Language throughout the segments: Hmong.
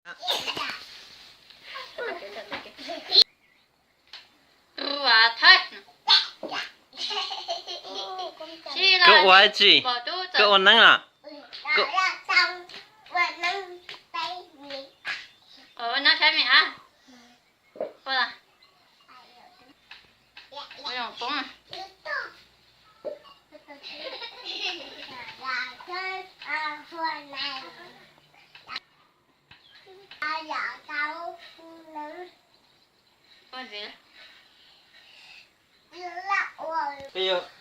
Koj ua tsi? Koj ua neeb los?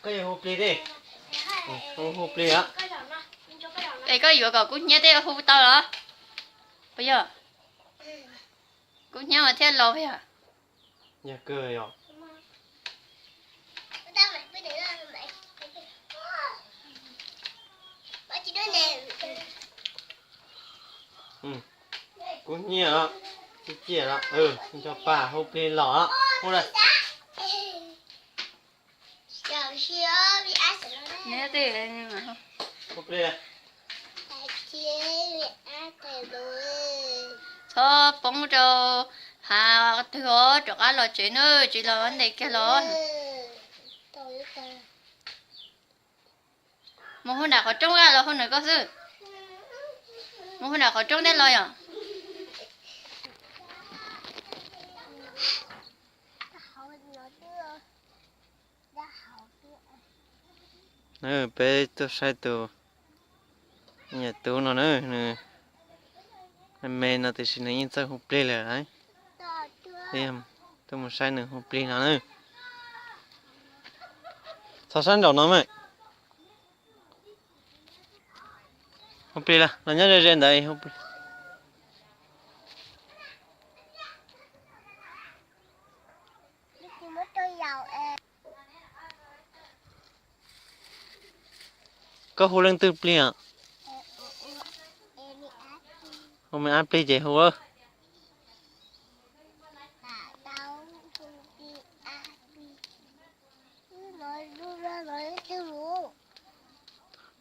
Koj yuav hu plig thiab. Hu plig os. Es koj yuav kom kub hnyiab thiaj hu tau los? Puas yog? Kub hnyiab mas thiaj los yog. Yog kawg yog. Kub hnyiab os, tsis ciaj los, nco pab hu plig los os. Hu na. Hu plig. Txhob poob rau hav twg os, rov qab los tsev nawb, tsis los ntev kiag los. Mus hu nram qhov rooj los hu nram koj xwb. Mus hu nram qhov rooj thiaj los yom. Peb tuaj saib tus niam tub no na, nws me me no tiam sis nws yeej txawj hu plig lawm lauj. Tuaj mus saib nws hu plig no na. Txog sab nraum no mas. Hu plig los, los nyob ze ze ntawd hu plig. Koj hu leej twg plig os? Hu me ab plig ces hu.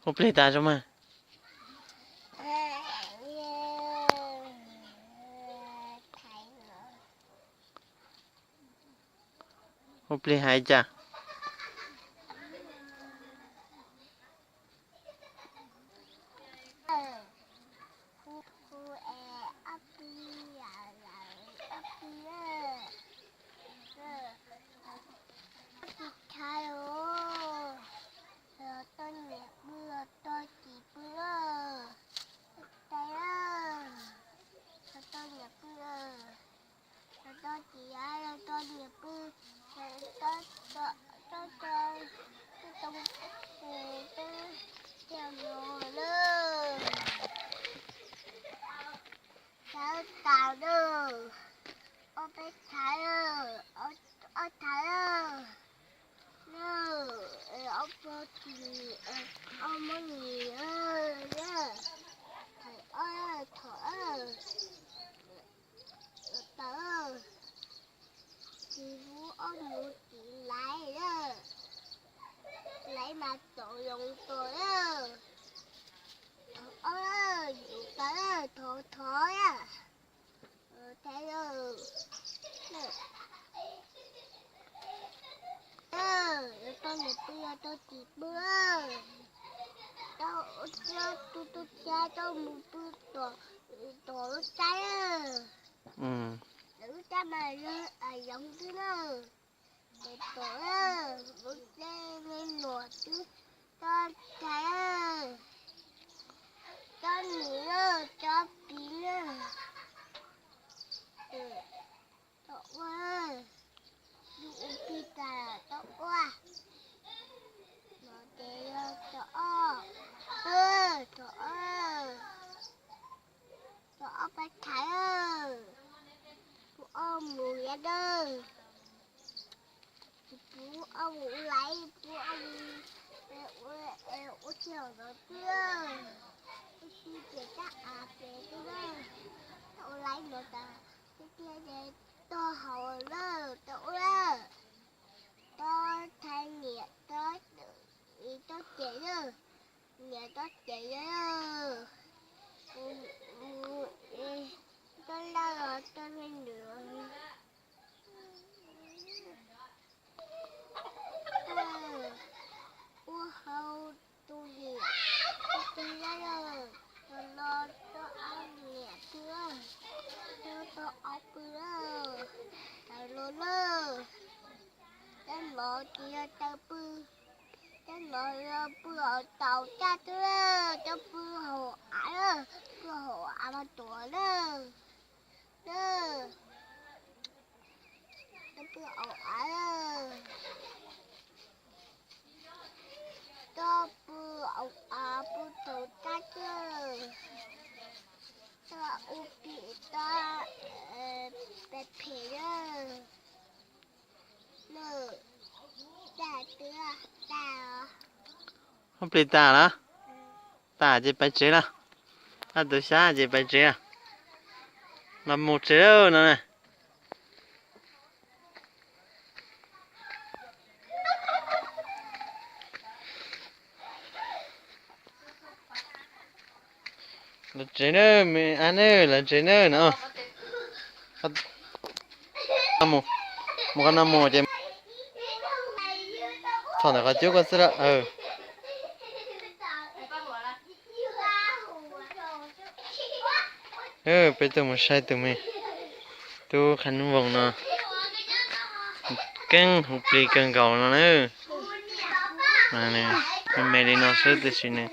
Hu plig tas zoo mas. Hu plig hais cas? Tsis txhais os, los tau niam pw los tau txiv pw os. Txhais os, los tau niam pw os, los tau txiv los tau niam pw, los tau, tau, tau, tau, tau, tau, tau, tau, Txhais tas lawm, ob peb txhais lawm, ob txhais lawm, ob pog txiv, ob muab nim, thov ob, thov ob, tawm, txiv pub ob mus txiv laiv lawm, laiv mas txaus zoo txaus lawm, thov ob, yus tawm, thov thov, thov lawm. Yuav tau niam pw yuav tau txiv pw, tau ua txiv tu tu txiv tau mus pw tom lub txaib, lub txaib mas yog yoov xwb na. Tom lub txaib me nyuam twb tau txhais, tau nim, tau piv na. Tau ua, yus ua plig tas tau ua. No ces yog tau ob, tau ob, tau ob peb txhais, pub ob mus yav dawb, pub ob mus laiv, pub ob mus ua txhij hauv ntawd twb, ua txhij ces tab av ces twb, tau ua laiv ntawd tas, twb tiag ces tau haus lawm, tau ua lawm, tau txhais niam, tau, tau cem lawm, niam tau cem lawm, mus, mus, Tis yog cov pw, cov no pw hauv tau caj twg, cov pw hauv av, pw hauv av mas tuav lawm. Cov pw hauv av, cov pw hauv av pw tau caj twg, cov ua phem, cov phem phem lawm. Ua phem tas lawm. Tas ces pais tsev lawm. Ob tug xyab ces pais tsev lawm. Los mus tsev lawm no na. Los tsev na, me ab na, los tsev na no. Mus, mus qhov no mus ces txhom ntawm qhov cub ko xwb lawm. Peb tuaj mus saib tus me tub qhav nub voos no, keeb hu plig kawg nkaus no na. Me me li no xwb tiam sis nws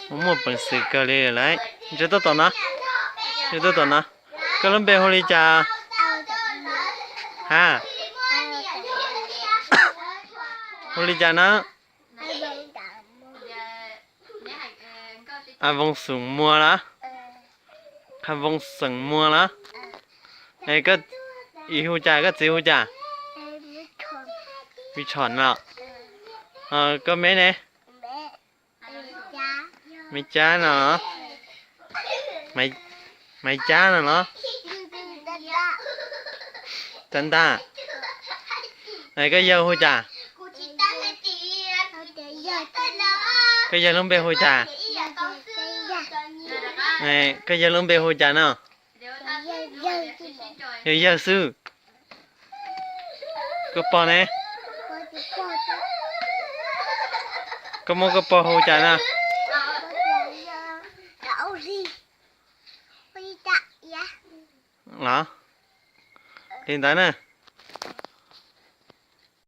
muaj muaj peev xwm kawg li lawm. Ntsia tuaj tom no, ntsia tuaj tom no. Koj lub npe hu li cas? Ha, hu li cas na? A Voos Xeem Muas los? A Voos Xeem Muas los? Es koj hu cas, koj txiv hu cas? Vij Tshom no. Koj me ne? Maiv Cab no. Maiv Cab no los? Cab Ntag. Koj yawg hu cas? Koj yawg lub npe hu cas? Koj yawg lub npe hu cas no? Yog yawg xwb. Koj pog ne? Koj muab koj pog hu cas no? Los? Li ntawd na.